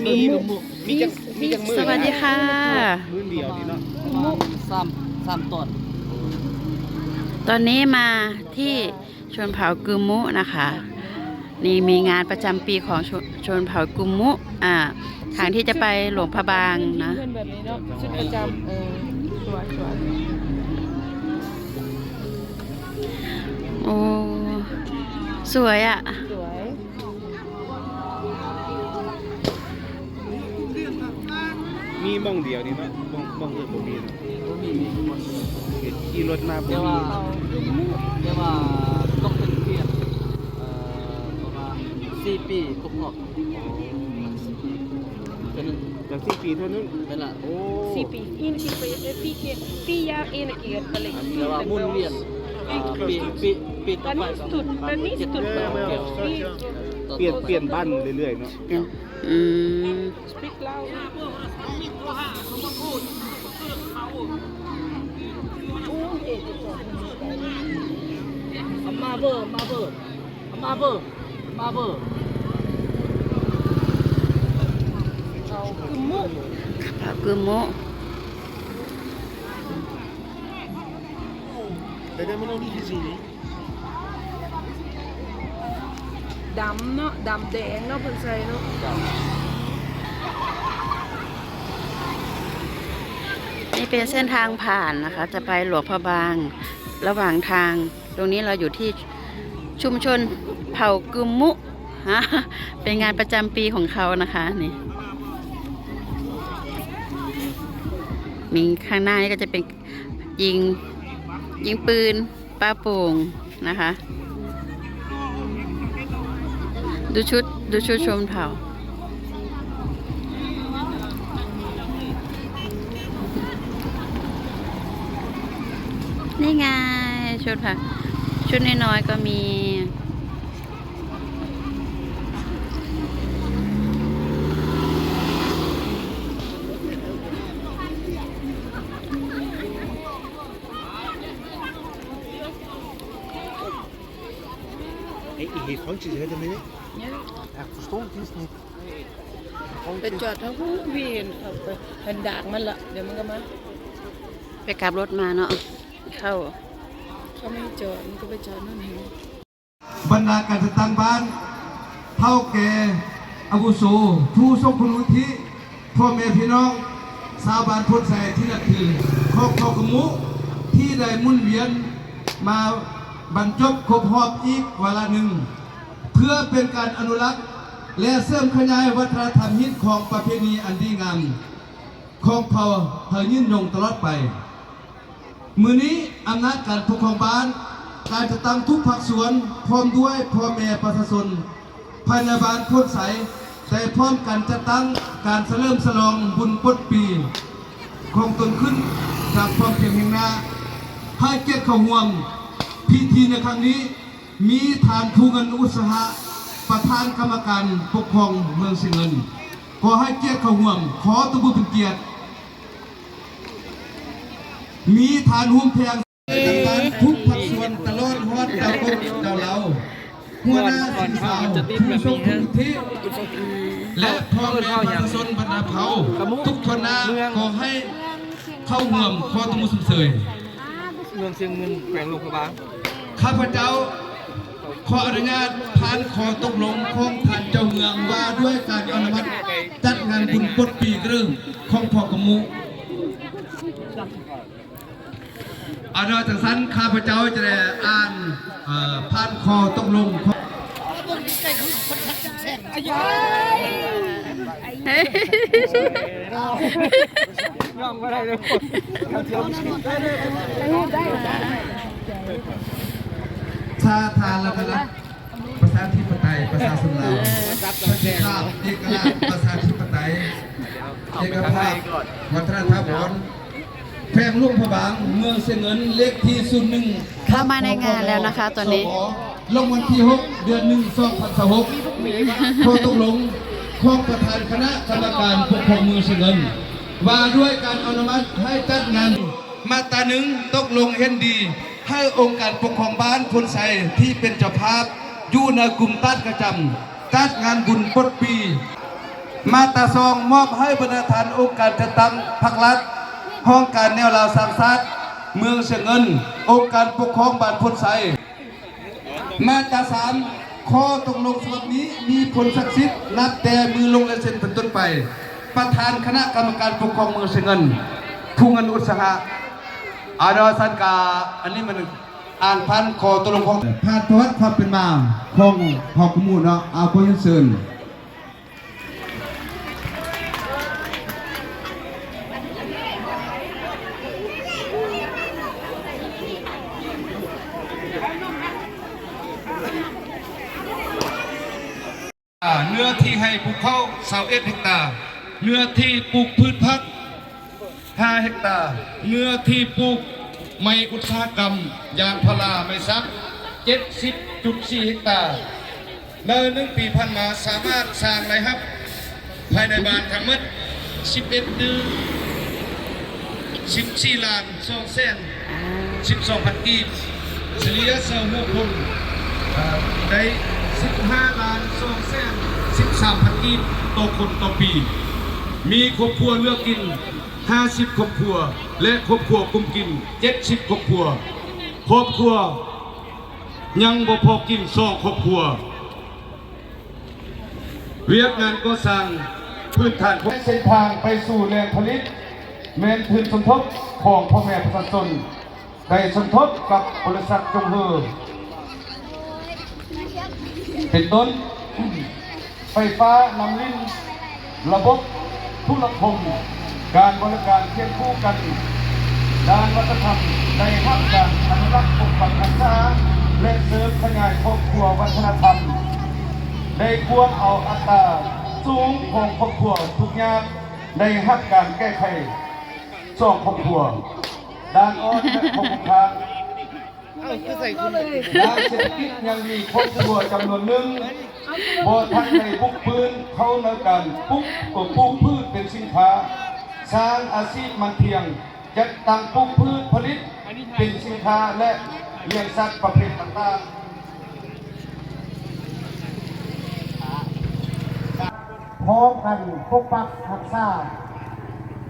ມີ ມີຈັກ ມີຈັກມື້ ສະຫວັດດີຄ່ະ ມື້ດຽວນີ້ເນາະ ສາມ ສາມຕອນ. ຕອນນີ້ມາທີ່ ຊົນເຜົ່າກຶມມຸນະຄະ. ນີ້ມີງານປະຈຳປີຂອງຊົນ ຊົນເຜົ່າກຶມມຸ ອ່າ ທາງທີ່ຈະໄປຫຼວງພະບາງນະ. ເພິ່ນແບບນີ້ເນາະ ຊຸດປະຈຳ ເອີ ສວຍໆ. ໂອ້ ສວຍອະ ສວຍ. ມີໝ່ອງດຽວນີ້ເນາະ ໝ່ອງ ໝ່ອງອື່ນບໍ່ມີເນາະ ບໍ່ມີ ມີແຕ່ໝ່ອງດຽວ ຂີ່ລົດມາບໍ່ມີ. ແຕ່ວ່າ ແຕ່ວ່າຕ້ອງເປັນທຽບ ເອີ ປະມານສີ່ປີຄົບຮອບ ເທື່ອໜຶ່ງ ຈັກສີ່ປີເທື່ອໜຶ່ງ. ແມ່ນລະ ໂອ້ ສີ່ປີ ອີກສີ່ປີ ເອີ ປີ ປີຢາວ ເອນະເກດ ແຕ່ວ່າໝູນວຽນ ອ່າ ປີ ປີ ປີຕໍ່ໄປ ອັນນີ້ສຸດ ອັນນີ້ສຸດ ເອີ ປ່ຽນ ປ່ຽນບ້ານເລື້ອຍໆເນາະ. ອືມ ມາເບີ ມາເບີ ມາເບີ ມາເບີ ເຂົ້າກຶມມຸ ເຂົ້າກຶມມຸ. ດຳເນາະ ດຳແດງເນາະ ເພິ່ນໃສ່ເນາະ. ນີ້ເປັນເສັ້ນທາງຜ່ານນະຄະ ຈະໄປຫຼວງພະບາງ. ລະຫວ່າງທາງ ຕົງນີ້ເຮົາຢູ່ທີ່ຊຸມຊົນເຜົ່າກຶມມຸ ເປັນງານປະຈຳປີຂອງເຂົານະຄະ. ນີ້ ມີຂ້າງໜ້ານີ້ກໍຈະເປັນ ຍິງ ຍິງປືນ ປາໂປ່ງນະຄະ. ດູຊຸດ ດູຊຸດຊົນເຜົ່າ. ນີ້ໄງ ຊຸດ ຊຸດນ້ອຍໆກໍມີ. ໄປຈອດທາງຜູ້ ພີ່ເຫັນເຂົາໄປ ເຫັນດາກມັນລະ ດຽວມັນກໍມາ. ໄປກັບລົດມາເນາະ ເຂົ້າ ເຂົາໄມ່ໃຫ້ຈອດ ມັນກໍໄປຈອດນັ້ນເຫັນ. ບັນດາການຈັດຕັ້ງບ້ານ, ເຖົ້າແກ່ອາວຸໂສ, ຜູ້ຊົງຄຸນວຸດທິ, ພໍ່ແມ່ພີ່ນ້ອງຊາວບ້ານໂພນໄຊທີ່ນັບຖືຂອງເຜົ່າກຶມມຸ ທີ່ໄດ້ໝູນວຽນມາບັນຈົບຄົບຮອບອີກວາລະໜຶ່ງ ເພື່ອເປັນການອະນຸລັກ ແລະ ເສີມຂະຫຍາຍວັດທະນະທຳຮີດຄອງປະເພນີອັນດີງາມຂອງເຜົ່າໃຫ້ຍືນຍົງຕະຫຼອດໄປ. ມື້ນີ້ອຳນາດການປົກຄອງບ້ານ, ການຈັດຕັ້ງທຸກພາກສ່ວນ ພ້ອມດ້ວຍພໍ່ແມ່ປະຊາຊົນພາຍໃນບ້ານໂພນໄຊ ໄດ້ພ້ອມກັນຈັດຕັ້ງການສະເຫຼີມສະຫຼອງບຸນປົດປີຂອງຕົນຂຶ້ນຢ່າງພ້ອມພຽງແຮງໜ້າ. ໃຫ້ກຽດເຂົ້າຮ່ວມພິທີໃນຄັ້ງນີ້ ມີທ່ານ ພູເງິນ ອຸດສາຫະ ປະທານກຳມະການປົກຄອງເມືອງຊຽງເງິນ ຂໍໃຫ້ກຽດເຂົ້າຮ່ວມ ຂໍຕົບມືເປັນກຽດ. ມີທ່ານ ຮຸ້ມແພງ ກຳນັນຜູ້ພັກສ່ວນຕະຫຼອດຮອດເຈົ້າກົກເຈົ້າເລົາ ຫົວໜ້າສີສາວ ຜູ້ຊົງຄຸນວຸດທິ ແລະ ພໍ່ແມ່ປະຊາຊົນບັນດາເຜົ່າທຸກທົ່ວໜ້າ ຂໍໃຫ້ເຂົ້າຮ່ວມ ຂໍຕົບມືຊົມເຊີຍ. ເມືອງຊຽງເງິນ ແຂວງຫຼວງພະບາງ. ຂ້າພະເຈົ້າຂໍອະນຸຍາດຜ່ານຂໍ້ຕົກລົງຂອງທ່ານເຈົ້າເມືອງ ວ່າດ້ວຍການອະນຸມັດຈັດງານບຸນປົດປີກະເລີ່ມຂອງພໍ່ກະມຸ. ອາ ເນາະ ຈັ່ງຊັ້ນ ຂ້າພະເຈົ້າຈະໄດ້ອ່ານ ເອີ ຜ່ານຂໍ້ຕົກລົງຂອງ ຍອມບໍ່ໄດ້ເລີຍ ສາທາລະນະລັດ ປະຊາທິປະໄຕ ປະຊາຊົນລາວ ສັນຕິພາບ ເອກະລາດ ປະຊາທິປະໄຕ ເອກະພາບ ວັດທະນະຖາວອນ ແຂວງຫຼວງພະບາງ ເມືອງຊຽງເງິນ ເລກທີສູນໜຶ່ງ ເຂົ້າມາໃນງານແລ້ວນະຄະຕອນນີ້. ສອງ ລົງວັນທີຫົກ ເດືອນໜຶ່ງ ສອງພັນຊາວຫົກ ຂໍ້ຕົກລົງຂອງປະທານຄະນະກຳມະການປົກຄອງເມືອງຊຽງເງິນ ວ່າດ້ວຍການອະນຸມັດໃຫ້ຈັດງານ. ມາດຕາໜຶ່ງ ຕົກລົງເຫັນດີໃຫ້ອົງການປົກຄອງບ້ານໂພນໄຊທີ່ເປັນເຈົ້າພາບຢູ່ໃນກຸ່ມຕາດກະຈຳ ຈັດງານບຸນປົດປີ. ມາດຕາສອງ ມອບໃຫ້ບັນດາທ່ານອົງການຈັດຕັ້ງພັກລັດ, ຫ້ອງການແນວລາວສ້າງຊາດເມືອງຊຽງເງິນ, ອົງການປົກຄອງບ້ານໂພນໄຊ. ມາດຕາສາມ ຂໍ້ຕົກລົງສະບັບນີ້ມີຜົນສັກສິດນັບແຕ່ມື້ລົງລາຍເຊັນເປັນຕົ້ນໄປ. ປະທານຄະນະກຳມະການປົກຄອງເມືອງຊຽງເງິນ ພູເງິນ ອຸດສາຫະ. ອາດາສັນກາ ອັນນີ້ມັນ ອ່ານຜ່ານຂໍ້ຕົກລົງຂອງ ຜ່ານປະຫວັດຄວາມເປັນມາຂອງເຜົ່າຂະມູນເນາະ. ອາ ຂໍຮຽນເຊີນ. ເນື້ອທີ່ໃຫ້ປູກເຂົ້າ ຊາວເອັດເຮັກຕາ, ເນື້ອທີ່ປູກພືດຜັກ ຫ້າເຮັກຕາ, ເນື້ອທີ່ປູກໄມ້ອຸດສາຫະກຳ ຢາງພາລາ, ໄມ້ສັກ ເຈັດສິບຈຸດສີ່ເຮັກຕາ. ໃນໜຶ່ງປີຜ່ານມາ ສາມາດສ້າງລາຍຮັບພາຍໃນບ້ານທັງໝົດ ສິບເອັດຕື້ ສິບສີ່ລ້ານ ສອງແສນສິບສອງພັນກີບ, ສະເລ່ຍຊາວຫົກຄົນ ໄດ້ສິບຫ້າລ້ານສອງແສນສິບສາມພັນກີບຕໍ່ຄົນຕໍ່ປີ. ມີຄອບຄົວເລືອກກິນຫ້າສິບຄອບຄົວ ແລະ ຄອບຄົວກຸ່ມກິນເຈັດສິບຄອບຄົວ. ຄອບຄົວຍັງບໍ່ພໍກິນສອງຄອບຄົວ. ວຽກງານກໍ່ສ້າງພື້ນຖານໂຄງ ເສັ້ນທາງໄປສູ່ແຫຼ່ງຜະລິດ ແມ່ນທຶນສົມທົບຂອງພໍ່ແມ່ປະຊາຊົນ ໄດ້ສົມທົບກັບບໍລິສັດຈົງເຮີ ເປັນຕົ້ນ ໄຟຟ້າ, ນ້ຳລິນ, ລະບົບໂທລະຄົມ, ການບໍລິການຄຽງຄູ່ກັນ. ດ້ານວັດທະນະທຳ ໄດ້ຮັບການອະນຸລັກ, ປົກປັກຮັກສາ ແລະ ເສີມຂະຫຍາຍຄອບຄົວວັດທະນະທຳ, ໄດ້ກວມເອົາອັດຕາສູງຂອງຄອບຄົວທຸກຍາກ ໄດ້ຮັບການແກ້ໄຂສອງຄອບຄົວ. ດ້ານອ່ອນ ແລະ ຂໍ້ຄົງຄ້າງ ດ້ານເສດຖະກິດ ຍັງມີຄອບຄົວຈຳນວນໜຶ່ງ ບໍ່ທັນໄດ້ບຸກບືນເຂົ້າໃນການປູກ ປູກພືດເປັນສິນຄ້າ, ສ້າງອາຊີບໝັ້ນທ່ຽງ, ຈັດຕັ້ງປູກພືດຜະລິດເປັນສິນຄ້າ ແລະ ລ້ຽງສັດປະເພດຕ່າງໆ. ພ້ອມກັນປົກປັກຮັກສາ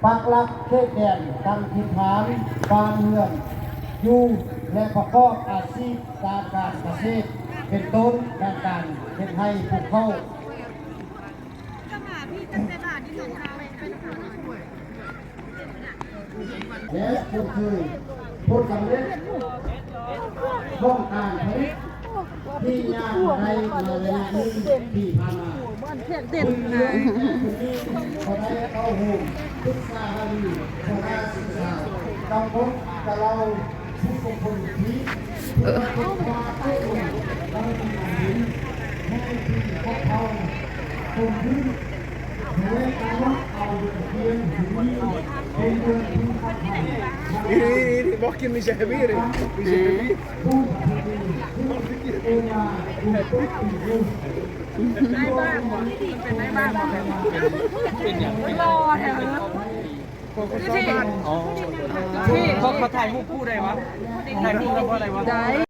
ປັກຫຼັກເຂດແດນຕັ້ງຖິ່ນຖານບ້ານເຮືອນຢູ່ ແລະ ປະກອບອາຊີບດ້ານການກະເສດ ເປັນຕົ້ນ ດ້ານການເຮັດໄຮ່ປູກເຂົ້າ. ແລະ ຊົມເຊີຍຜົນສຳເລັດຂອງການຜະລິດທີ່ຍາກໄດ້ໃນໄລຍະໜຶ່ງປີຜ່ານມາ. ເປັນນາຍກະເສດຜູ້ນີ້ກໍໄດ້ເຂົ້າໂຮມປຶກສາຫາລືຫົວໜ້າສຶກສາຕຳບົນກະເລົ່າ ເອີ ເປັນຫຍັງ ເປັນຫຍັງ? ເຂົາ ເຂົາຖ່າຍຮູບຄູ່ໄດ້ວະ? ຖ່າຍຮູບນຳບໍ່ໄດ້ວະ? ໄດ້.